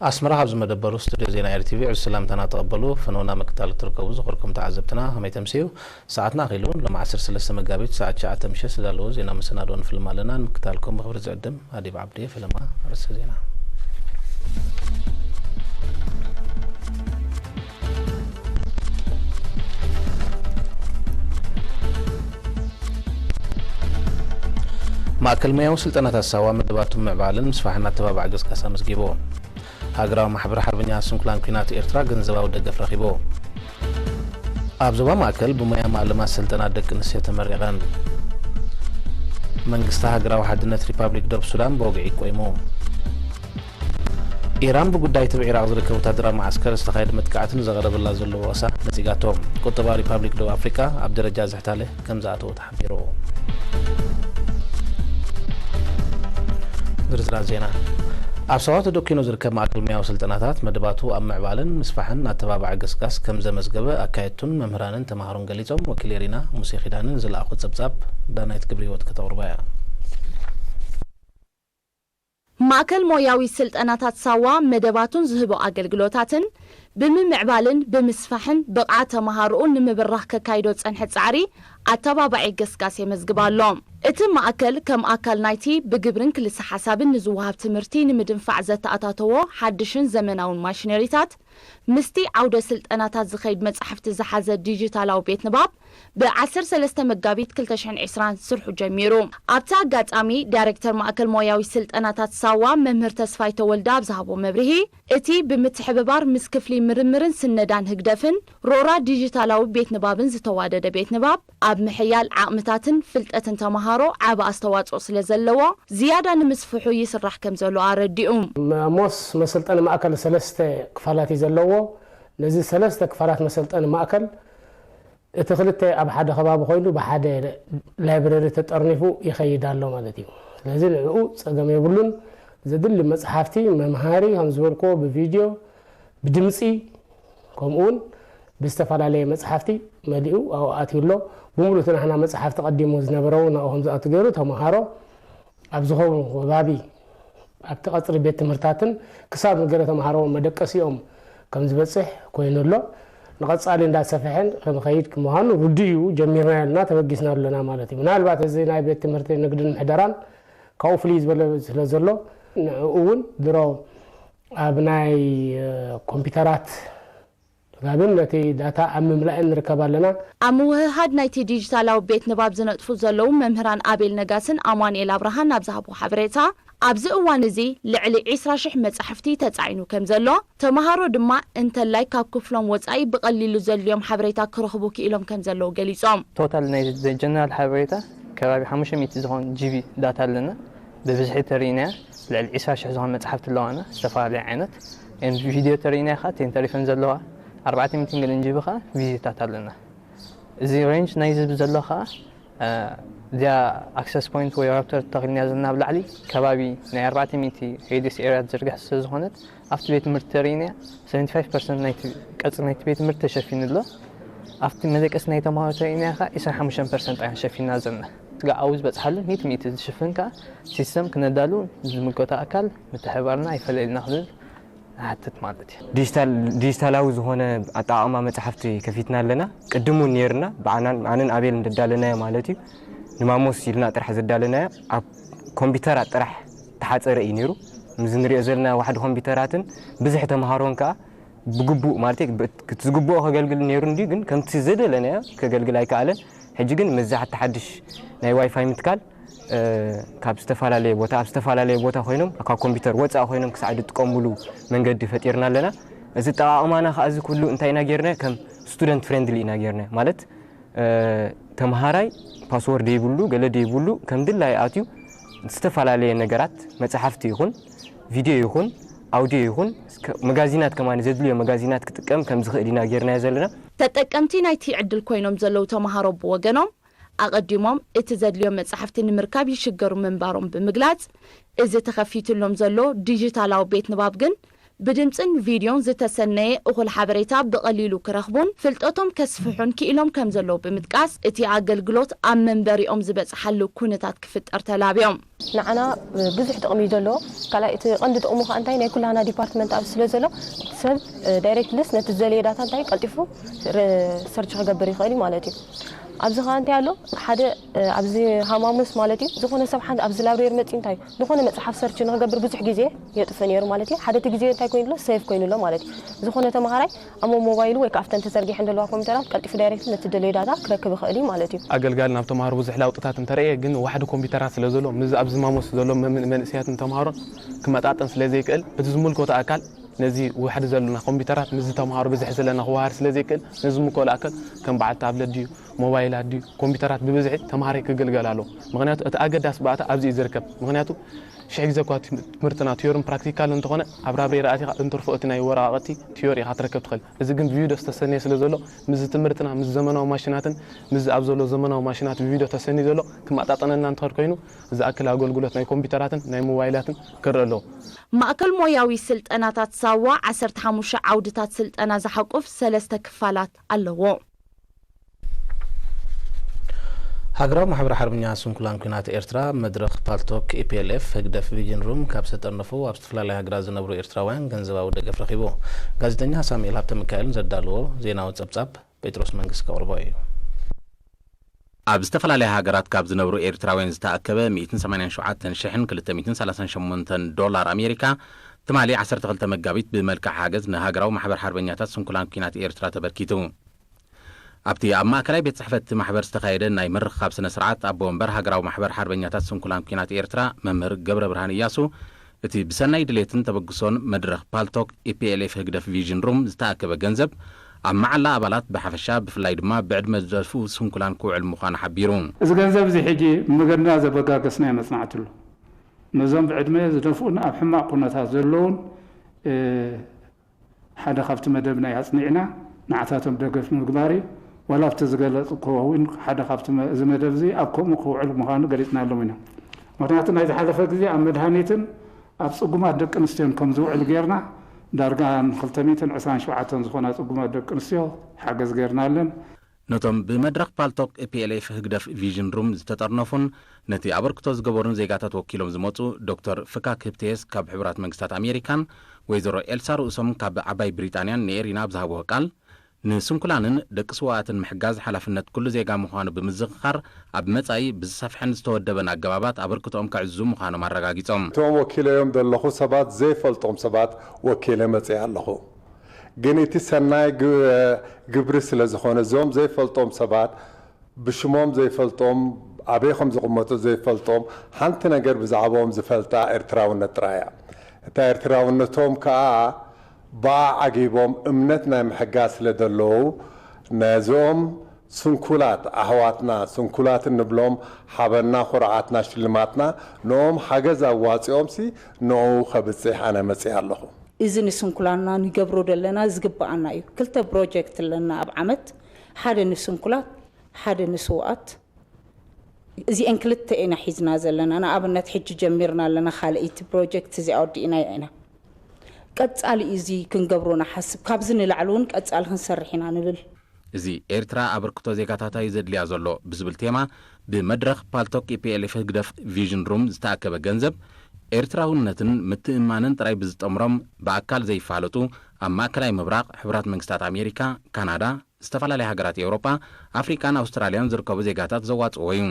ኣስመራ፣ ካብዚ መደበሩ ስቱድዮ ዜና ኤር ቲ ቪ ዕዙዝ ሰላምታና ተቐበሉ። ፈነውና ምክትታል እትርከቡ ዝኸበርኩም ተዓዘብትና ከመይ ተምስዩ? ሰዓትና ኣኺሉ። ሎም ዓሰርተ ሰለስተ መጋቢት ሰዓት ትሽዓተ ምሸት ዝተዳለወ ዜና መሰናድኦ ንፍልም ኣለና። ንምክትታልኩም ብኽብሪ ዝዕድም ኣዲብ ዓብዲ። ፈለማ ኣርእስተ ዜና። ማእከል ሞያዊ ስልጠናታት ሳዋ መደባቱ ምዕባልን ምስፋሕን ኣተባባዕ ገስጋስ ኣመዝጊቡ። ሃገራዊ ማሕበር ሓርበኛ ስንኩላን ኲናት ኤርትራ ገንዘባዊ ደገፍ ረኺቡ። ኣብ ዞባ ማእከል ብሞያ ማእለማ ስልጠና ደቂ ኣንስትዮ ተመሪቐን። መንግስቲ ሃገራዊ ሓድነት ሪፓብሊክ ደቡብ ሱዳን ብወግዒ ቆይሙ። ኢራን ብጉዳይ ትብዕ ኢራቕ ዝርከብ ወታደራዊ መዓስከር ዝተኻየደ መጥቃዕትን ዘቕረበላ ዘሎ ወቐሳ ነጺጋቶ። ቁጠባ ሪፓብሊክ ደቡብ ኣፍሪቃ ኣብ ደረጃ ዝሕታለ ከም ዝኣተወ ተሓቢሩ። ዝርዝራት ዜና። ኣብ ሳዋ ተደኲኑ ዝርከብ ማእከል ሙያዊ ስልጠናታት መደባቱ ኣብ ምዕባልን ምስፋሕን ኣተባባዒ ገስጋስ ከም ዘመዝገበ ኣካየድቱን መምህራንን ተማሃሮን ገሊጾም። ወኪል ኤሪና ሙሴ ኪዳንን ዝለኣኾ ጸብጻብ ዳናይት ግብሪ ህይወት ከተቕርባ እያ። ማእከል ሞያዊ ስልጠናታት ሳዋ መደባቱን ዝህቦ ኣገልግሎታትን ብምምዕባልን ብምስፋሕን ብቕዓት ተመሃሮኡ ንምብራኽ ከካይዶ ዝጸንሐ ጻዕሪ ኣተባባዒ ገስጋስ የመዝግብ ኣሎ። እቲ ማእከል ከም ኣካል ናይቲ ብግብርን ክልሰ ሓሳብን ንዝወሃብ ትምህርቲ ንምድንፋዕ ዘተኣታተዎ ሓድሽን ዘመናውን ማሽነሪታት፣ ምስቲ ዓውደ ስልጠናታት ዝኸይድ መጻሕፍቲ ዝሓዘ ዲጂታላዊ ቤት ንባብ፣ ብ ዓሰርተ ሰለስተ መጋቢት ክልተ ሽሕን ዕስራን ስርሑ ጀሚሩ። ኣብቲ ኣጋጣሚ፣ ዳይሬክተር ማእከል ሞያዊ ስልጠናታት ሳዋ መምህር ተስፋይ ተወልደ ኣብ ዝሃቦ መብርሂ፣ እቲ ብምትሕብባር ምስ ክፍሊ ምርምርን ስነዳን ህግደፍን ሮራ ዲጂታላዊ ቤት ንባብን ዝተዋደደ ቤት ንባብ፣ ኣብ ምሕያል ዓቕምታትን ፍልጠትን ተመሃሮ ዓቢ ኣስተዋጽኦ ስለ ዘለዎ፣ ዝያዳ ንምስፍሑ ይስራሕ ከም ዘሎ ኣረዲኡ። ሞስ መሰልጠኒ ማእከል ሰለስተ ክፋላት እዩ ዘለዎ። ነዚ ሰለስተ ክፋላት መሰልጠኒ ማእከል፣ እቲ ክልተ ኣብ ሓደ ከባቢ ኮይኑ ብሓደ ላይብረሪ ተጠርኒፉ ይኸይድ ኣሎ ማለት እዩ። ስለዚ ንዕኡ ጸገም የብሉን። ዘድሊ መጽሓፍቲ፣ መምሃሪ ከም ዝበልክዎ ብቪድዮ፣ ብድምጺ፣ ከምኡ እውን ብዝተፈላለየ መጽሓፍቲ መሊኡ ኣብኡ ኣትዩ ኣሎ። ብምሉእ እቲ ናህና መጽሓፍቲ ቀዲሙ ዝነበረ እውን ኣብኡ ከም ዝኣቱ ገይሩ ተምሃሮ ኣብ ዝኸውን ከባቢ ኣብቲ ቀጽሪ ቤት ትምህርታትን ክሳብ ንገለ ተምሃሮ መደቀሲኦም ከም ዝበጽሕ ኮይኑ ኣሎ። ንቐጻሊ እንዳሰፍሐን ክንኸይድ ምዃኑ ርዱእ እዩ። ጀሚርናዮ ኣለና፣ ተበጊስናሉ ኣለና ማለት እዩ። ምናልባት እዚ ናይ ቤት ትምህርቲ ንግድን ምሕደራን ካብኡ ፍልይ ዝበለ ስለ ዘሎ ንዕኡ እውን ድሮ ኣብ ናይ ኮምፒውተራት ጋብን ነቲ ዳታ ኣብ ምምላእን ንርከብ ኣለና። ኣብ ምውህሃድ ናይቲ ዲጂታላዊ ቤት ንባብ ዝነጥፉ ዘለዉ መምህራን ኣቤል ነጋስን ኣማኑኤል ኣብርሃን ኣብ ዝሃብዎ ሓበሬታ፣ ኣብዚ እዋን እዚ ልዕሊ ዒስራ ሽሕ መጻሕፍቲ ተጻዒኑ ከም ዘሎ፣ ተመሃሮ ድማ እንተላይ ካብ ክፍሎም ወጻኢ ብቐሊሉ ዘድልዮም ሓበሬታ ክረኽቡ ክኢሎም ከም ዘለዉ ገሊጾም። ቶታል ናይ ጀነራል ሓበሬታ ከባቢ ሓሙሽተ ሚእቲ ዝኾን ጂቢ ዳታ ኣለና። ብብዝሒ ተሪእናያ ልዕሊ ዒስራ ሽሕ ዝኾን መጻሕፍቲ ኣለዋና ዝተፈላለየ ዓይነት። ን ቪድዮ ተሪእናያ ኸዓ እተን ተሪፈን ዘለዋ ኣርባዕተ ሚእቲ ገለን ጂቢ ኸዓ ቪድዮታት ኣለና። እዚ ሬንጅ ናይዚ ዘሎ ኸዓ እዚኣ ኣክሰስ ፖይንት ወይ ራውተር ተተኺልናያ ዘለና ኣብ ላዕሊ ከባቢ ናይ ኣርባዕተ ሚእቲ ሬድየስ ኤርያ ትዝርግሕ ስለ ዝኾነት ኣብቲ ቤት ትምህርቲ ተሪእናያ ሰቨንቲ ፋይቭ ፐርሰንት ናይቲ ቀጽሪ ናይቲ ቤት ትምህርቲ ተሸፊኑ ኣሎ። ኣብቲ መደቀሲ ናይ ተምሃሮ ተሪእናያ ኸዓ ዒስራን ሓሙሽተን ፐርሰንት ጥራሕ ኢና ሸፊንና ዘለና። ስጋብ ኣብኡ ዝበጽሓሉ ሚእቲ ሚእቲ ዝሽፍን ከኣ ሲስተም ክነዳሉ ዝምልከቶ ኣካል ምትሕብባርና ኣይፈለየልና ክብል ንሓትት ማለት እዩ። ዲጂታል ዲጂታላዊ ዝኾነ ኣጠቓቕማ መጻሕፍቲ ከፊትና ኣለና። ቅድም እውን ነይርና ብዓናን ኣነን ኣቤልን ዘዳለናዮ ማለት እዩ። ንማሞስ ኢልና ጥራሕ ዘዳለናዮ ኣብ ኮምፒውተራት ጥራሕ ተሓጸረ እዩ ነይሩ። ምስዚ ንሪኦ ዘለና ዋሕዲ ኮምፒውተራትን ብዝሒ ተምሃሮን ከኣ ብግቡእ ማለት እቲ ዝግብኦ ከገልግል ነይሩ እንድዩ ግን ከምቲ ዝደለናዮ ከገልግል ኣይከኣለን። ሕጂ ግን ምስዚ ሓቲ ሓድሽ ናይ ዋይፋይ ምትካል ካብ ዝተፈላለየ ቦታ ኣብ ዝተፈላለየ ቦታ ኮይኖም ካብ ኮምፒውተር ወፃኢ ኮይኖም ክሳዕ ዝጥቀሙሉ መንገዲ ፈጢርና ኣለና። እዚ ኣጠቓቕማና ከዓ እዚ ኩሉ እንታይ ኢና ጌርናዮ ከም ስቱደንት ፍሬንድሊ ኢና ጌርናዮ ማለት ተምሃራይ ፓስወርድ ደይብሉ ገለ ደይብሉ ከም ድላዩ ኣትዩ ዝተፈላለየ ነገራት መፅሓፍቲ ይኹን ቪድዮ ይኹን ኣውድዮ ይኹን መጋዚናት ከማን ዘድልዮ መጋዚናት ክጥቀም ከም ዝኽእል ኢና ጌርናዮ ዘለና። ተጠቀምቲ ናይቲ ዕድል ኮይኖም ዘለዉ ተምሃሮ ብወገኖም ኣቐዲሞም እቲ ዘድልዮም መጻሕፍቲ ንምርካብ ይሽገሩ ምንባሮም ብምግላጽ፣ እዚ ተኸፊቱሎም ዘሎ ዲጂታላዊ ቤት ንባብ ግን ብድምፅን ቪድዮን ዝተሰነየ እኹል ሓበሬታ ብቐሊሉ ክረኽቡን ፍልጠቶም ከስፍሑን ክኢሎም ከም ዘለዉ ብምጥቃስ፣ እቲ ኣገልግሎት ኣብ መንበሪኦም ዝበፅሓሉ ኩነታት ክፍጠር ተላብዮም። ንዓና ብዙሕ ጥቕሚ እዩ ዘለዎ። ካልኣይ እቲ ቀንዲ ጥቕሙ ከዓ እንታይ ናይ ኩላና ዲፓርትመንት ኣብ ስለ ዘሎ ሰብ ዳይሬክትልስ ነቲ ዝደለየ ዳታ እንታይ ቀልጢፉ ሰርች ክገብር ይኽእል እዩ ማለት እዩ። ኣብዚ ከዓ እንታይ ኣሎ ሓደ ኣብዚ ሃማሙስ ማለት እዩ ዝኾነ ሰብ ሓንቲ ኣብዚ ላብሬር መፂ እንታይ ዝኾነ መፅሓፍ ሰርች ንክገብር ብዙሕ ግዜ የጥፍእ ነይሩ ማለት እዩ። ሓደ እቲ ግዜ እንታይ ኮይኑ ኣሎ ሴቭ ኮይኑ ኣሎ ማለት እዩ። ዝኾነ ተምሃራይ ኣብ ሞባይሉ ወይ ከዓ ኣብተን ተዘርጊሐን ዘለዋ ኮምፒውተራት ቀልጢፉ ዳይሬክት ነቲ ደለዮ ዳታ ክረክብ ይኽእል እዩ ማለት እዩ። ኣገልጋሊ ናብ ተምሃሮ ብዙሕ ለውጥታት እንተረእየ ግን ዋሕዲ ኮምፒውተራት ስለ ዘሎ ምስ ኣብዚ ማሞስ ዘሎ መም- መንእሰያትን ተምሃሮን ክመጣጠን ስለ ዘይክእል እቲ ዝምልከቶ ኣካል ነዚ ዋሕዲ ዘለና ኮምፒውተራት ምስዚ ተምሃሮ ብዝሒ ዘለና ክወሃድ ስለ ዘይክእል ነዚ ዝምልከቶ ኣካል ከም በዓል ታብለት ድዩ ሞባይላት ድዩ ኮምፒውተራት ብብዝሒ ተምሃራይ ክግልገል ኣለዎ። ምክንያቱ እቲ ኣገዳሲ ባእታ ኣብዚ እዩ ዝርከብ። ምክንያቱ ሽሕ ግዜ እኳ ትምህርትና ቲዮርን ፕራክቲካል እንተኾነ ኣብ ራብሬ ረኣቲኻ እንትርፎ እቲ ናይ ወረቓቕቲ ቲዮሪ ኢኻ ትረክብ ትኽእል። እዚ ግን ብቪዲዮ ዝተሰነየ ስለ ዘሎ ምስዚ ትምህርትና ምስ ዘመናዊ ማሽናትን ምስዚ ኣብ ዘሎ ዘመናዊ ማሽናት ብቪዲዮ ተሰንዩ ዘሎ ክመጣጠነልና እንተኸድ ኮይኑ ዝኣክል ኣገልግሎት ናይ ኮምፒውተራትን ናይ ሞባይላትን ክረአ ኣለዎ። ማእከል ሞያዊ ስልጠናታት ሳዋ ዓሰርተ ሓሙሽተ ዓውድታት ስልጠና ዝሓቁፍ ሰለስተ ክፋላት ኣለዎ። ሃገራዊ ማሕበር ሓርበኛ ስንኩላን ኲናት ኤርትራ መድረኽ ፓልቶክ ኢፒኤልኤፍ ህግደፍ ቪዥን ሩም ካብ ዝተጠርነፉ ኣብ ዝተፈላለያ ሃገራት ዝነብሩ ኤርትራውያን ገንዘባዊ ደገፍ ረኺቡ። ጋዜጠኛ ሳሙኤል ሃብተሚካኤል ዘዳለዎ ዜናዊ ጸብጻብ ጴጥሮስ መንግስት ከቕርቦ እዩ። ኣብ ዝተፈላለያ ሃገራት ካብ ዝነብሩ ኤርትራውያን ዝተኣከበ ሚእትን ሰማንያን ሸውዓተን ሽሕን ክልተ ሚእትን ሰላሳን ሸሞንተን ዶላር ኣሜሪካ ትማሊ ዓሰርተ ክልተ መጋቢት ብመልክዕ ሓገዝ ንሃገራዊ ማሕበር ሓርበኛታት ስንኩላን ኲናት ኤርትራ ተበርኪቱ። ኣብቲ ኣብ ማእከላይ ቤት ጽሕፈት እቲ ማሕበር ዝተኻየደ ናይ ምርኽኻብ ስነ ስርዓት ኣቦ ወንበር ሃገራዊ ማሕበር ሓርበኛታት ስንኩላን ኲናት ኤርትራ መምህር ገብረብርሃን እያሱ እቲ ብሰናይ ድሌትን ተበግሶን መድረኽ ፓልቶክ ኢፒኤልኤፍ ህግደፍ ቪዥን ሩም ዝተኣከበ ገንዘብ ኣብ መዓላ ኣባላት ብሓፈሻ ብፍላይ ድማ ብዕድመ ዝደፍኡ ስንኩላን ክውዕል ምዃኑ ሓቢሩ። እዚ ገንዘብ እዚ ሕጂ ብመገድና ዘበጋገስናዮ መጽናዕቲ ኣሎ። ነዞም ብዕድመ ዝደፍኡን ኣብ ሕማቕ ኩነታት ዘለዉን ሓደ ካብቲ መደብና ኣጽኒዕና ንዓታቶም ደገፍ ንምግባር እዩ። ዋላ ኣብቲ ዝገለጽኩዎ እውን ሓደ ካብቲ እዚ መደብ እዚ ኣብ ከምኡ ክውዕል ምዃኑ ገሊጽናሎም ኢና። ምኽንያቱ ናይ ዝሓለፈ ግዜ ኣብ መድሃኒትን ኣብ ጽጉማት ደቂ ኣንስትዮን ከም ዝውዕል ጌርና ዳርጋ ን ክልተ ሚእትን ዕስራን ሸውዓተን ዝኾና ጽጉማት ደቂ ኣንስትዮ ሓገዝ ጌርናለን። ነቶም ብመድረኽ ፓልቶክ ፒኤልኤፍ ህግደፍ ቪዥን ሩም ዝተጠርነፉን ነቲ ኣበርክቶ ዝገበሩን ዜጋታት ወኪሎም ዝመጹ ዶክተር ፍካክ ህብቴስ ካብ ሕቡራት መንግስታት ኣሜሪካን ወይዘሮ ኤልሳ ርእሶም ካብ ዓባይ ብሪጣንያን ንኤሪና ኣብ ዝሃብዎ ቃል፣ ንስንኩላንን ደቂ ስውኣትን ምሕጋዝ ሓላፍነት ኩሉ ዜጋ ምዃኑ ብምዝኽኻር፣ ኣብ መጻኢ ብዝሰፍሐን ዝተወደበን ኣገባባት ኣበርክቶኦም ከዕዝዙ ምዃኖም ኣረጋጊጾም። እቶም ወኪለዮም ዘለኹ ሰባት ዘይፈልጦም ሰባት ወኪለ መጺአ ኣለኹ። ግን እቲ ሰናይ ግብሪ ስለ ዝኾነ እዞም ዘይፈልጦም ሰባት ብሽሞም ዘይፈልጦም ኣበይ ከም ዝቕመጡ ዘይፈልጦም ሓንቲ ነገር ብዛዕባኦም ዝፈልጣ ኤርትራውነት ጥራይ እያ። እታ ኤርትራውነቶም ከኣ ብኣ ዓጊቦም እምነት ናይ ምሕጋዝ ስለ ዘለዉ ነዞም ስንኩላት ኣሕዋትና ስንኩላት እንብሎም ሓበንና ኩርዓትና ሽልማትና ንኦም ሓገዝ ኣዋጺኦምሲ ንኡ ከብጽሕ ኣነ መጺአ ኣለኹ። እዚ ንስንኩላንና ንገብሮ ደለና ዝግብኣና እዩ። ክልተ ፕሮጀክት ኣለና ኣብ ዓመት፣ ሓደ ንስንኩላት ሓደ ንስውኣት። እዚኤን ክልተ ኢና ሒዝና ዘለና። ንኣብነት ሕጂ ጀሚርና ኣለና ካልእይቲ ፕሮጀክት እዚኣ ወዲእናያ ኢና። ቀጻሊ እዩ እዚ ክንገብሮ ንሓስብ። ካብዚ ንላዕሊ እውን ቀጻሊ ክንሰርሕ ኢና ንብል። እዚ ኤርትራ ኣበርክቶ ዜጋታታ እዩ ዘድልያ ዘሎ ብዝብል ቴማ ብመድረኽ ፓልቶክ ኢፒኤልኤፍ ህግደፍ ቪዥን ሩም ዝተኣከበ ገንዘብ ኤርትራውነትን ምትእምማንን ጥራይ ብዝጠምሮም ብኣካል ዘይፋለጡ ኣብ ማእከላይ ምብራቕ፣ ሕቡራት መንግስታት ኣሜሪካ፣ ካናዳ፣ ዝተፈላለያ ሃገራት ኤውሮጳ፣ ኣፍሪቃን ኣውስትራልያን ዝርከቡ ዜጋታት ዘዋጽእዎ እዩ።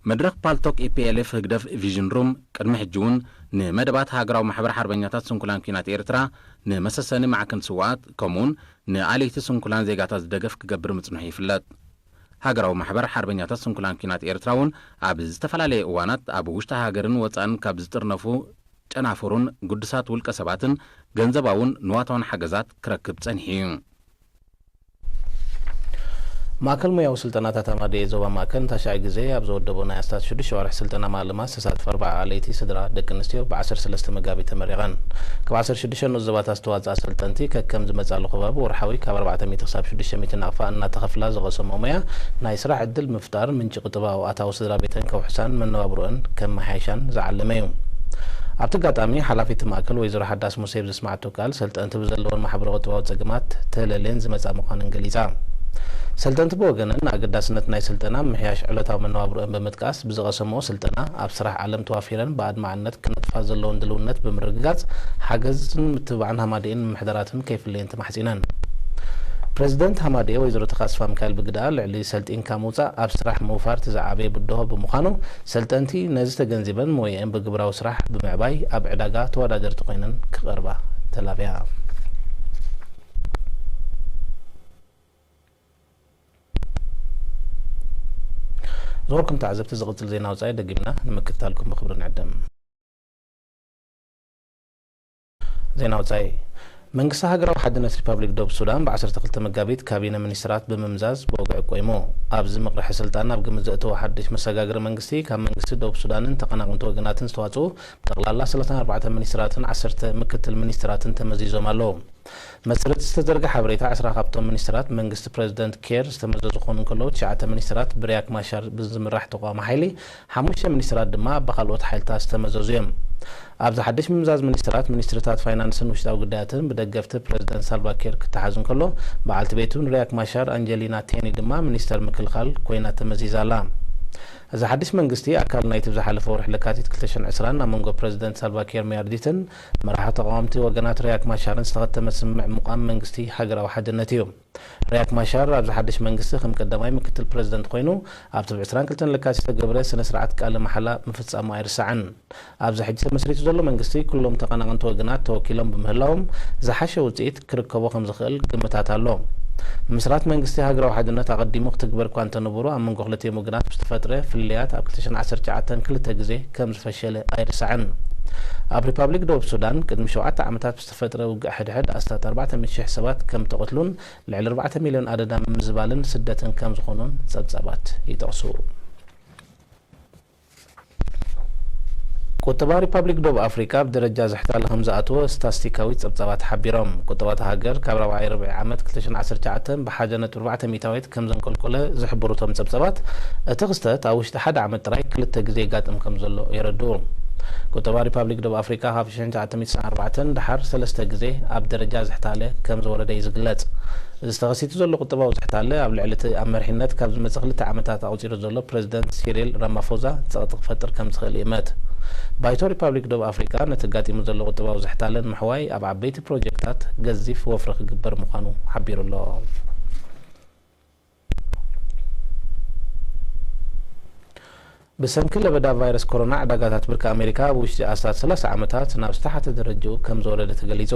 መድረኽ ፓልቶክ ኢፒኤልኤፍ ህግደፍ ቪዥን ሩም ቅድሚ ሕጂ እውን ንመደባት ሃገራዊ ማሕበር ሓርበኛታት ስንኩላን ኲናት ኤርትራ፣ ንመሰሰኒ ማዕከን ስውኣት ከምኡውን ንኣለይቲ ስንኩላን ዜጋታት ደገፍ ክገብር ምጽንሑ ይፍለጥ። ሃገራዊ ማሕበር ሓርበኛታት ስንኩላን ኲናት ኤርትራ እውን ኣብ ዝተፈላለየ እዋናት ኣብ ውሽጢ ሃገርን ወጻእን ካብ ዝጥርነፉ ጨናፍሩን ግዱሳት ውልቀ ሰባትን ገንዘባውን ንዋታውን ሓገዛት ክረክብ ጸኒሑ እዩ። ማእከል ሞያዊ ስልጠናታት ኣማዴኤ ዞባ ማእከል ንታሽዓይ ግዜ ኣብ ዘወደቦ ናይ ኣስታት ሽዱሽተ ኣዋርሕ ስልጠና ማእለማ ዝተሳተፋ ኣርብዓ ኣለይቲ ስድራ ደቂ ኣንስትዮ ብ ዓሰርተ ሰለስተ መጋቢት ተመሪቐን። ካብ ዓሰርተ ሽዱሽተ ንኡስ ዞባታት ዝተዋፅኣ ሰልጠንቲ ከከም ዝመፅኣሉ ከባቢ ወርሓዊ ካብ ኣርባዕተ ሚእቲ ክሳብ ሽዱሽተ ሚእቲ ናቕፋ እናተኸፍላ ዝቐሰምኦ ሞያ ናይ ስራሕ ዕድል ብምፍጣር ምንጪ ቁጠባዊ ኣታዊ ስድራ ቤተን ከውሕሳን መነባብሮአን ከመሓይሻን ዝዓለመ እዩ። ኣብቲ ኣጋጣሚ ሓላፊት እቲ ማእከል ወይዘሮ ሓዳስ ሙሴ ብዘስማዓቶ ቃል፣ ሰልጠንቲ ብዘለወን ማሕበረ ቁጠባዊ ጸገማት ተለልየን ዝመጻ ምዃነን ገሊጻ። ሰልጠንቲ ብወገነን ንኣገዳስነት ናይ ስልጠና ምምሕያሽ ዕለታዊ መነባብሮአን ብምጥቃስ፣ ብዝቐሰምኦ ስልጠና ኣብ ስራሕ ዓለም ተዋፊረን ብኣድማዕነት ክነጥፋ ዘለወን ድልውነት ብምርግጋጽ፣ ሓገዝን ምትብባዕን ሃማደኤን ምምሕዳራትን ከይፍለየን ተማሕጺነን። ፕረዚደንት ሃማደኤ ወይዘሮ ተኻስፋ ሚካኤል ብግደኣ፣ ልዕሊ ሰልጢንካ ምውጻእ ኣብ ስራሕ ምውፋር እቲ ዝዓበየ ብድሆ ብምዃኑ፣ ሰልጠንቲ ነዚ ተገንዚበን ሞየአን ብግብራዊ ስራሕ ብምዕባይ ኣብ ዕዳጋ ተወዳደርቲ ኮይነን ክቐርባ ተላብያ። ዝኸበርኩም ተዓዘብቲ፣ ዝቕጽል ዜና ወጻኢ ደጊምና ንምክትታልኩም ብኽብሪ ንዕድም። ዜና ወጻኢ። መንግስቲ ሃገራዊ ሓድነት ሪፓብሊክ ደቡብ ሱዳን ብ ዓሰርተ ክልተ መጋቢት ካቢነ ሚኒስትራት ብምምዛዝ ብወግዒ ቆይሙ። ኣብዚ ምቕርሒ ስልጣን ናብ ግምት ዘእተወ ሓድሽ መሰጋገሪ መንግስቲ፣ ካብ መንግስቲ ደቡብ ሱዳንን ተቐናቕንቲ ወገናትን ዝተዋጽኡ ብጠቕላላ ሰላሳን ኣርባዕተ ሚኒስትራትን ዓሰርተ ምክትል ሚኒስትራትን ተመዚዞም ኣለዉ። መሰረት ዝተዘርግሐ ሓበሬታ፣ ዕስራ ካብቶም ሚኒስትራት መንግስቲ ፕረዚደንት ኬር ዝተመዘዙ ክኾኑ እንከለዉ፣ ትሽዓተ ሚኒስትራት ብሪያክ ማሻር ብዝምራሕ ተቃዋሚ ሓይሊ፣ ሓሙሽተ ሚኒስትራት ድማ ብኻልኦት ሓይልታት ዝተመዘዙ እዮም። ኣብዚ ሓድሽ ምምዛዝ ሚኒስትራት፣ ሚኒስትርታት ፋይናንስን ውሽጣዊ ጉዳያትን ብደገፍቲ ፕረዚደንት ሳልቫ ኪር ክተሓዝ እንከሎ፣ በዓልቲ ቤቱን ሪያክ ማሻር ኣንጀሊና ቴኒ ድማ ሚኒስተር ምክልኻል ኮይና ተመዚዛ ኣላ። እዚ ሓድሽ መንግስቲ ኣካል ናይቲ ብዝሓለፈ ወርሒ ለካቲት ክልተ ሽሕን ዕስራን ኣብ መንጎ ፕረዚደንት ሳልቫ ኪር ማያርዲትን መራሒ ተቓወምቲ ወገናት ሪያክ ማሻርን ዝተኸተመ ስምምዕ ምቋም መንግስቲ ሃገራዊ ሓድነት እዩ። ሪያክ ማሻር ኣብዚ ሓድሽ መንግስቲ ከም ቀዳማይ ምክትል ፕረዚደንት ኮይኑ፣ ኣብቲ ብ ዕስራን ክልተን ለካቲት ዝተገብረ ስነ ስርዓት ቃለ መሓላ ምፍጻሙ ኣይርሳዕን። ኣብዚ ሕጂ ተመስሪቱ ዘሎ መንግስቲ፣ ኩሎም ተቐናቐንቲ ወገናት ተወኪሎም ብምህላዎም፣ ዝሓሸ ውጽኢት ክርከቦ ከም ዝኽእል ግምታት ኣሎ። ምስራት መንግስቲ ሃገራዊ ሓድነት ኣቐዲሙ ክትግበር እኳ እንተነበሮ፣ ኣብ መንጎ ክልቲኦም ወገናት ብዝተፈጥረ ፍልልያት ኣብ ክልተ ሽሕን ዓሰርተ ትሽዓተን ክልተ ግዜ ከም ዝፈሸለ ኣይርሳዕን። ኣብ ሪፓብሊክ ደቡብ ሱዳን፣ ቅድሚ ሸውዓተ ዓመታት ብዝተፈጥረ ውግእ ሕድሕድ፣ ኣስታት ኣርባዕተ ሚእቲ ሽሕ ሰባት ከም ተቐትሉን ልዕሊ ኣርባዕተ ሚልዮን ኣደዳ ምምዝባልን ስደትን ከም ዝኾኑን ጸብጻባት ይጠቕሱ። ቁጠባ ሪፓብሊክ ደቡብ ኣፍሪቃ ኣብ ደረጃ ዝሕታለ ከም ዝኣተወ ስታስቲካዊ ጸብጻባት ሓቢሮም። ቁጠባ እታ ሃገር ካብ ራብዓይ ርብዒ ዓመት ክልተ ሽሕን ዓሰርተ ትሽዓተን ብሓደ ነጥቢ ኣርባዕተ ሚእታዊት ከም ዘንቆልቆለ ዝሕብሩ እቶም ጸብጻባት፣ እቲ ክስተት ኣብ ውሽጢ ሓደ ዓመት ጥራይ ክልተ ግዜ የጋጥም ከም ዘሎ የረድኡ። ቁጠባ ሪፓብሊክ ደቡብ ኣፍሪቃ ካብ ሽሕን ትሽዓተ ሚእትን ኣርባዕተን ደሓር ሰለስተ ግዜ ኣብ ደረጃ ዝሕታለ ከም ዝወረደ እዩ ዝግለጽ። እዚ ተኸሲቱ ዘሎ ቁጠባዊ ዝሕታለ፣ ኣብ ልዕሊ እቲ ኣብ መሪሕነት ካብ ዝመጽእ ክልተ ዓመታት ኣቑጺሩ ዘሎ ፕረዚደንት ሲሪል ራማፎዛ ጸቕጢ ክፈጥር ከም ዝኽእል ይእመት። ባይቶ ሪፓብሊክ ደቡብ ኣፍሪቃ ነቲ ኣጋጢሙ ዘሎ ቁጠባዊ ዝሕታለ ንምሕዋይ ኣብ ዓበይቲ ፕሮጀክታት ገዚፍ ወፍሪ ክግበር ምዃኑ ሓቢሩ ኣሎ። ብሰንኪ ለበዳ ቫይረስ ኮሮና፣ ዕዳጋታት ብርኪ ኣሜሪካ ኣብ ውሽጢ ኣስታት ሰላሳ ዓመታት ናብ ዝተሓተ ደረጃኡ ከም ዝወረደ ተገሊጹ።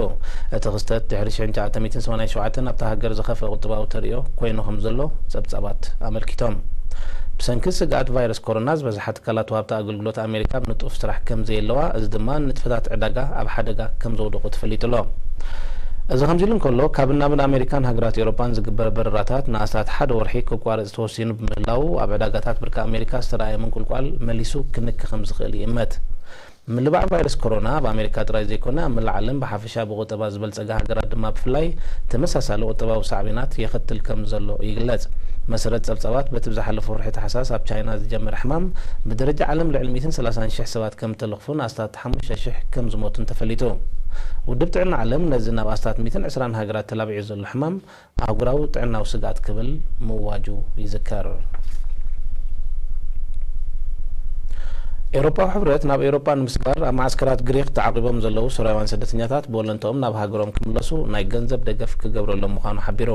እቲ ክስተት ድሕሪ ሽሕን ትሽዓተ ሚእትን ሰማንያን ሸውዓተን ኣብታ ሃገር ዝኸፍአ ቁጠባዊ ተርእዮ ኮይኑ ከም ዘሎ ጸብጻባት ኣመልኪቶም። ብሰንኪ ስግኣት ቫይረስ ኮሮና፣ ዝበዝሓ ትካላት ወሃብቲ ኣገልግሎት ኣሜሪካ ኣብ ንጡፍ ስራሕ ከም ዘየለዋ፣ እዚ ድማ ንጥፈታት ዕዳጋ ኣብ ሓደጋ ከም ዘውደቖ ተፈሊጡ ኣሎ። እዚ ከምዚ ኢሉ እንከሎ፣ ካብን ናብን ኣሜሪካን ሃገራት ኤውሮጳን ዝግበር በረራታት ንኣስታት ሓደ ወርሒ ክቋረጽ ተወሲኑ ብምህላዉ፣ ኣብ ዕዳጋታት ብርኪ ኣሜሪካ ዝተራእየ ምንቁልቋል መሊሱ ክንኪ ከም ዝኽእል ይእመት። ምልባዕ ቫይረስ ኮሮና ኣብ ኣሜሪካ ጥራይ ዘይኮነ፣ ኣብ መላእ ዓለም ብሓፈሻ ብቁጠባ ዝበልጸጋ ሃገራት ድማ ብፍላይ ተመሳሳሊ ቁጠባዊ ሳዕቤናት የኸትል ከም ዘሎ ይግለጽ። መሰረት ጸብጻባት፣ በቲ ብዝሓለፈ ወርሒ ታሕሳስ ኣብ ቻይና ዝጀመረ ሕማም ብደረጃ ዓለም ልዕሊ ሚእትን ሰላሳን ሽሕ ሰባት ከም እተለኽፉን ኣስታት ሓሙሽተ ሽሕ ከም ዝሞቱን ተፈሊጡ። ውድብ ጥዕና ዓለም ነዚ ናብ ኣስታት ሚእትን ዕስራን ሃገራት ተላቢዑ ዘሎ ሕማም ኣህጉራዊ ጥዕናዊ ስግኣት ክብል ምእዋጁ ይዝከር። ኤውሮጳዊ ሕብረት ናብ ኤውሮጳ ንምስጋር ኣብ መዓስከራት ግሪኽ ተዓቂቦም ዘለዉ ሶርያውያን ስደተኛታት ብወለንትኦም ናብ ሃገሮም ክምለሱ ናይ ገንዘብ ደገፍ ክገብረሎም ምዃኑ ሓቢሩ።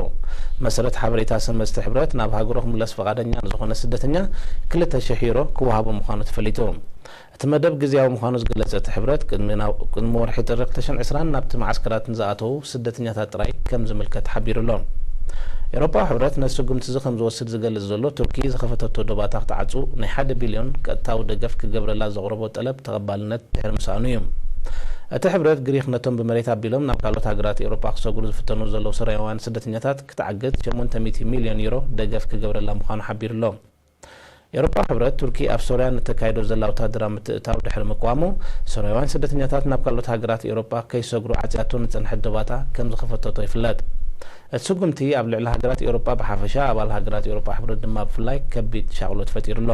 መሰረት ሓበሬታ ሰመስቲ ሕብረት፣ ናብ ሃገሩ ክምለስ ፈቓደኛ ንዝኾነ ስደተኛ ክልተ ሽሕ ዩሮ ክወሃቦ ምዃኑ ተፈሊጡ። እቲ መደብ ግዝያዊ ምዃኑ ዝገለጸ እቲ ሕብረት፣ ቅድሚ ናብ፣ ቅድሚ ወርሒ ጥሪ ክልተ ሽሕን ዕስራን ናብቲ መዓስከራት ንዝኣተዉ ስደተኛታት ጥራይ ከም ዝምልከት ሓቢሩ ኣሎ። ኤውሮጳዊ ሕብረት ነዚ ስጉምቲ እዚ ከም ዝወስድ ዝገልጽ ዘሎ፣ ቱርኪ ዝኸፈተቶ ዶባታ ክትዓጹ ናይ ሓደ ቢልዮን ቀጥታዊ ደገፍ ክገብረላ ዘቕረቦ ጠለብ ተቐባልነት ድሕሪ ምስኣኑ እዩ። እቲ ሕብረት፣ ግሪኽ ነቶም ብመሬት ኣቢሎም ናብ ካልኦት ሃገራት ኤውሮጳ ክሰግሩ ዝፍተኑ ዘለዉ ሶርያውያን ስደተኛታት ክትዓግት ሸሞንተ ሚእቲ ሚልዮን ዩሮ ደገፍ ክገብረላ ምዃኑ ሓቢሩ ኣሎ። ኤውሮጳዊ ሕብረት፣ ቱርኪ ኣብ ሶርያ ንተካይዶ ዘላ ወታደራዊ ምትእትታው ድሕሪ ምቅዋሙ፣ ሶርያውያን ስደተኛታት ናብ ካልኦት ሃገራት ኤውሮጳ ከይሰግሩ ዓጽያቶ ንጸንሐት ዶባታ ከም ዝኸፈተቶ ይፍለጥ። እቲ ስጉምቲ ኣብ ልዕሊ ሃገራት ኤውሮጳ ብሓፈሻ፣ ኣባል ሃገራት ኤውሮጳ ሕብረት ድማ ብፍላይ ከቢድ ሻቕሎት ፈጢሩ ኣሎ።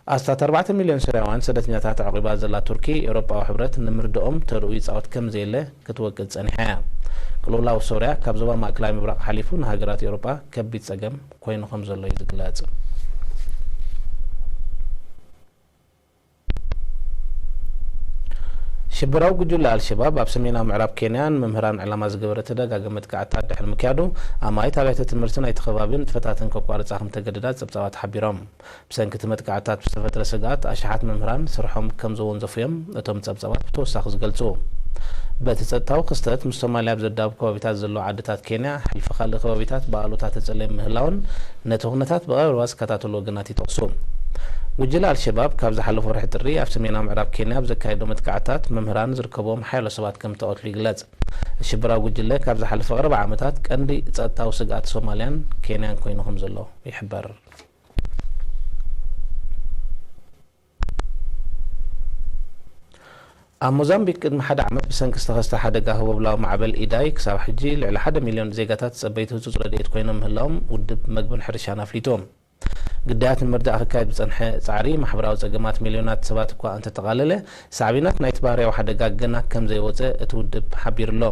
ኣስታት ኣርባዕተ ሚልዮን ሶርያውያን ስደተኛታት ኣዕቒባ ዘላ ቱርኪ፣ ኤውሮጳዊ ሕብረት ንምርድኦም ተርኡ ይጻወት ከም ዘየለ ክትወቅል ጸኒሓ እያ። ቅልውላው ሶርያ ካብ ዞባ ማእከላይ ምብራቕ ሓሊፉ ንሃገራት ኤውሮጳ ከቢድ ጸገም ኮይኑ ከም ዘሎ እዩ ዝግለጽ። ሽበራዊ ጉጅለ ኣልሸባብ ኣብ ሰሜናዊ ምዕራብ ኬንያ ንመምህራን ዕላማ ዝገበረ ተደጋጋሚ መጥቃዕትታት ድሕሪ ምክያዱ፣ ኣማኢት ኣብያተ ትምህርቲ ናይቲ ከባቢ ንጥፈታተን ከቋርጻ ከም ተገደዳ ጸብጻባት ሓቢሮም። ብሰንኪ እቲ መጥቃዕትታት ብዝተፈጥረ ስግኣት፣ ኣሽሓት መምህራን ስርሖም ከም ዘወንዘፉ እዮም እቶም ጸብጻባት ብተወሳኺ ዝገልጹ። በቲ ጸጥታዊ ክስተት፣ ምስ ሶማልያ ኣብ ዘዳውብ ከባቢታት ዘለዋ ዓድታት ኬንያ፣ ሕልፊ ካልእ ከባቢታት ብኣሉታ ተጸልዮም ምህላውን ነቲ ኩነታት ብቐረባ ዝከታተሉ ወገናት ይጠቕሱ። ጉጅለ ኣልሸባብ ካብ ዝሓለፈ ወርሒ ጥሪ ኣብ ሰሜናዊ ምዕራብ ኬንያ ኣብ ዘካየዶ መጥቃዕትታት፣ መምህራን ዝርከብዎም ሓያሎ ሰባት ከም እተቐትሉ ይግለጽ። ሽበራዊ ጉጅለ ካብ ዝሓለፈ ቀረባ ዓመታት ቀንዲ ጸጥታዊ ስግኣት ሶማልያን ኬንያን ኮይኑ ከም ዘሎ ይሕበር። ኣብ ሞዛምቢክ ቅድሚ ሓደ ዓመት ብሰንኪ ዝተኸስተ ሓደጋ ህቦብላዊ ማዕበል ኢዳይ ክሳብ ሕጂ ልዕሊ ሓደ ሚልዮን ዜጋታት ጸበይቲ ህጹጽ ረድኤት ኮይኖም ምህላዎም ውድብ መግብን ሕርሻን ኣፍሊጡ። ግዳያት ንምርዳእ ክካየድ ዝጸንሐ ጻዕሪ ማሕበራዊ ጸገማት ሚልዮናት ሰባት እኳ እንተጠቓለለ፣ ሳዕቤናት ናይቲ ባህርያዊ ሓደጋ ገና ከም ዘይወጸ እቲ ውድብ ሓቢሩ ኣሎ።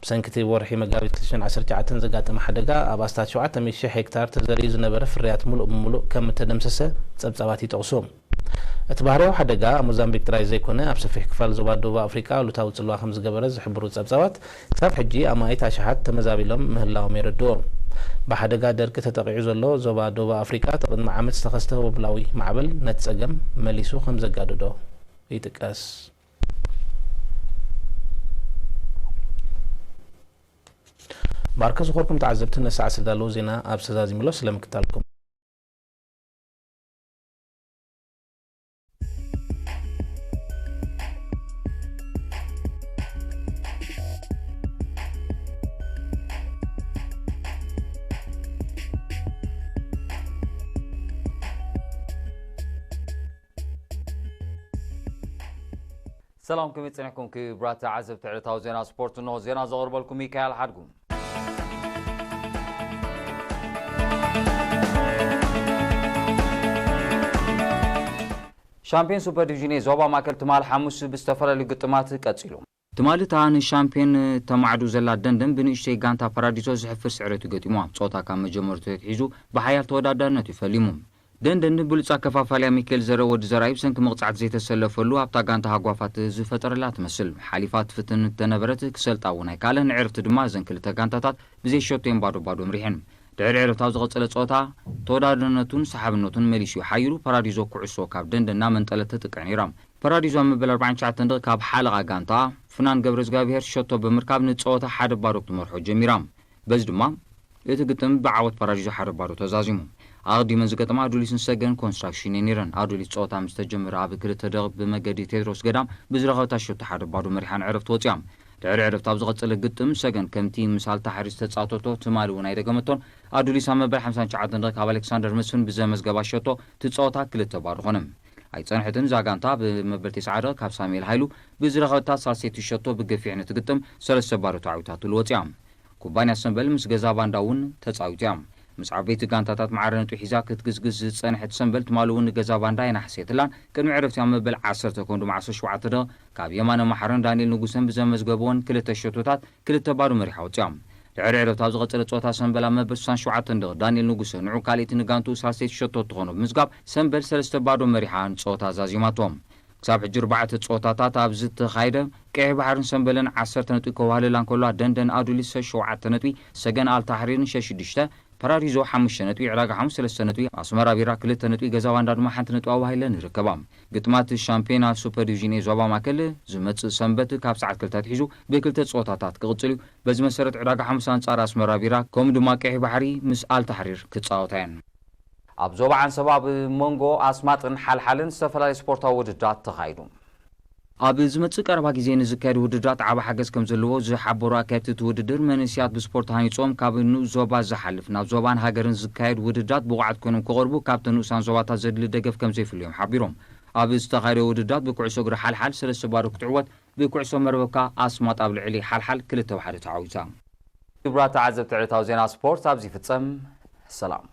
ብሰንኪ እቲ ወርሒ መጋቢት ክልተ ሽሕን ዓሰርተ ትሽዓተን ዘጋጠመ ሓደጋ፣ ኣብ ኣስታት ሸውዓተ ሚእቲ ሺሕ ሄክታር ተዘሪኡ ዝነበረ ፍርያት ምሉእ ብምሉእ ከም እተደምሰሰ ጸብጻባት ይጠቕሱ። እቲ ባህርያዊ ሓደጋ ኣብ ሞዛምቢክ ጥራይ ዘይኮነ፣ ኣብ ሰፊሕ ክፋል ዞባ ደቡብ ኣፍሪቃ ኣሉታዊ ጽልዋ ከም ዝገበረ ዝሕብሩ ጸብጻባት፣ ክሳብ ሕጂ ኣማኢት ኣሽሓት ተመዛቢሎም ምህላዎም የረድኡ። ብሓደጋ ደርቂ ተጠቒዑ ዘሎ ዞባ ደቡብ ኣፍሪቃ፣ እቲ ቅድሚ ዓመት ዝተኸስተ ህቦብላዊ ማዕበል ነቲ ጸገም መሊሱ ከም ዘጋደዶ ይጥቀስ። ባርከ ዝኾርኩም ተዓዘብቲ፣ ነሰዓት ዝተዳለዉ ዜና ኣብዚ ተዛዚሙ ኣሎ። ስለምክታልኩም ሰላም፣ ከመይ ጸኒሕኩም ክቡራት ተዓዘብቲ ዕለታዊ ዜና ስፖርት? እንሆ ዜና ዘቕርበልኩም ሚካኤል ሓድጉ። ሻምፒዮን ሱፐር ዲቪዥን ኤ ዞባ ማእከል ትማል ሓሙስ ብዝተፈላለዩ ግጥማት ቀጺሉ። ትማሊ እታ ንሻምፒዮን ተማዕዱ ዘላ ደንደን ብንእሽተይ ጋንታ ፓራዲዞ ዘሕፍር ስዕረት እዩ ገጢምዋ። ጸወታ ካብ መጀመርቱ ኣትሒዙ ብሓያል ተወዳዳርነት እዩ ፈሊሙ። ደንደን ብሉጽ ኣከፋፋልያ ሚካኤል ዘረ ወዲ ዘርኣይ ብሰንኪ መቕጻዕቲ ዘይተሰለፈሉ ኣብታ ጋንታ ሃጓፋት ዝፈጠረላ ትመስል። ሓሊፋ ትፍትን እንተነበረት ክሰልጣ እውን ኣይከኣለን። ንዕረፍቲ ድማ እዘን ክልተ ጋንታታት ብዘይ ሸቶ እየን ባዶ ባዶ ምሪሐን። ድሕሪ ዕረፍቲ ኣብ ዝቐጸለ ጸወታ ተወዳዳርነቱን ሰሓብነቱን መሊሱ እዩ ሓይሉ። ፓራዲዞ ኩዕሶ ካብ ደንደን እናመንጠለት ትጥቅዕ ነይራ። ፓራዲዞ ኣብ መበል ኣርባዓን ትሽዓተን ደቂቕ ካብ ሓለቓ ጋንታ ፍናን ገብረዝጋብሄር ሸቶ ብምርካብ ንጸወታ ሓደ ባዶ ክትመርሖ ጀሚራ። በዚ ድማ እቲ ግጥም ብዓወት ፓራዲዞ ሓደ ባዶ ተዛዚሙ። ኣቐዲመን ዝገጠማ ኣዱሊስን ሰገን ኮንስትራክሽን እየን ነይረን። ኣዱሊስ ጸወታ ምስ ተጀመረ ኣብ ክልተ ደቂቕ ብመገዲ ቴድሮስ ገዳም ብዝረኸበታ ሸቶ ሓደ ባዶ መሪሓ ንዕረፍቲ ወጺኣ። ድሕሪ ዕረፍቲ ኣብ ዝቐጸለ ግጥም ሰገን ከምቲ ምስ ኣልታሕሪ ዝተጻወተቶ ትማሊ እውን ኣይደገመቶን። ኣዱሊስ ኣብ መበል ሓምሳን ትሽዓተን ደቂቕ ካብ ኣሌክሳንደር መስፍን ብዘመዝገባ ሸቶ እቲ ጸወታ ክልተ ባዶ ኾነ። ኣይጸንሐትን እዛ ጋንታ። ብመበል ተስዓ ደቂቕ ካብ ሳሙኤል ሃይሉ ብዝረኸበታ ሳልሰይቲ ሸቶ ብገፊሕ ነቲ ግጥም ሰለስተ ባዶ ተዓዊታትሉ ወጺኣ። ኩባንያ ሰምበል ምስ ገዛ ባንዳ እውን ተጻዊቱ እያ። ምስ ዓበይቲ ጋንታታት ማዕረ ነጥቢ ሒዛ ክትግዝግዝ ዝጸንሐት ሰምበል ትማሊ እውን ንገዛ ባንዳ ኣይናሕሰየትላን። ቅድሚ ዕረፍቲ ኣብ መበል ዓሰርተ ኮንዶም ዓሰርተ ሸውዓተ ደቂቕ ካብ የማነ ማሕረን ዳንኤል ንጉሰን ብዘመዝገብወን ክልተ ሸቶታት ክልተ ባዶ መሪሓ ወጺኣ። ድሕሪ ዕረፍቲ ኣብ ዝቐጸለ ጸወታ ሰምበል ኣብ መበል ስሳን ሸውዓተን ደቂቕ ዳንኤል ንጉሰ ንዑ ካልኣይቲ ንጋንትኡ ሳልሰይቲ ሸቶ እትኾኖ ብምዝጋብ ሰምበል ሰለስተ ባዶ መሪሓ ንጸወታ ዛዚማቶ። ክሳብ ሕጂ ኣርባዕተ ጸወታታት ኣብ ዝተኻየደ ቀይሕ ባሕርን ሰምበልን ዓሰርተ ነጥቢ ከዋህልላ እንከሎ፣ ደንደን ኣዱሊስ ሸውዓተ ነጥቢ፣ ሰገን ኣልታሕሪርን ሸሽዱሽተ፣ ፓራዲዞ ሓሙሽተ ነጥቢ፣ ዕዳጋ ሓሙስ ሰለስተ ነጥቢ፣ ኣስመራ ቢራ ክልተ ነጥቢ፣ ገዛ ባንዳ ድማ ሓንቲ ነጥቢ ኣዋሂለን ይርከባ። ግጥማት ሻምፒዮና ሱፐር ዲቪዥን ኤ ዞባ ማእከል ዝመጽእ ሰንበት ካብ ሰዓት ክልተ ኣትሒዙ ብክልተ ጸወታታት ክቕጽል እዩ። በዚ መሰረት ዕዳጋ ሓሙስ ኣንጻር ኣስመራ ቢራ ከምኡ ድማ ቀይሕ ባሕሪ ምስ ኣልታሕሪር ክጻወታ እየን። ኣብ ዞባ ዓንሰባ ኣብ መንጎ ኣስማጥን ሓልሓልን ዝተፈላለዩ ስፖርታዊ ውድድራት ተኻይዱ። ኣብ ዝመጽእ ቀረባ ግዜ ንዝካየዱ ውድድራት ዓቢ ሓገዝ ከም ዘለዎ ዝሓበሩ ኣካየድቲ እቲ ውድድር፣ መንእሰያት ብስፖርት ሃኒጾም ካብ ንኡስ ዞባ ዝሓልፍ ናብ ዞባን ሃገርን ዝካየድ ውድድራት ብቑዓት ኮይኖም ክቐርቡ ካብተን ንኡሳን ዞባታት ዘድሊ ደገፍ ከም ዘይፍልዮም ሓቢሮም። ኣብ ዝተኻየደ ውድድራት ብኩዕሶ እግሪ ሓልሓል ሰለስተ ባዶ ክትዕወት፣ ብኩዕሶ መርበብ ከኣ ኣስማጥ ኣብ ልዕሊ ሓልሓል ክልተ ብሓደ ተዓዊታ። ክቡራት ተዓዘብቲ፣ ዕለታዊ ዜና ስፖርት ኣብዚ ይፍጸም። ሰላም።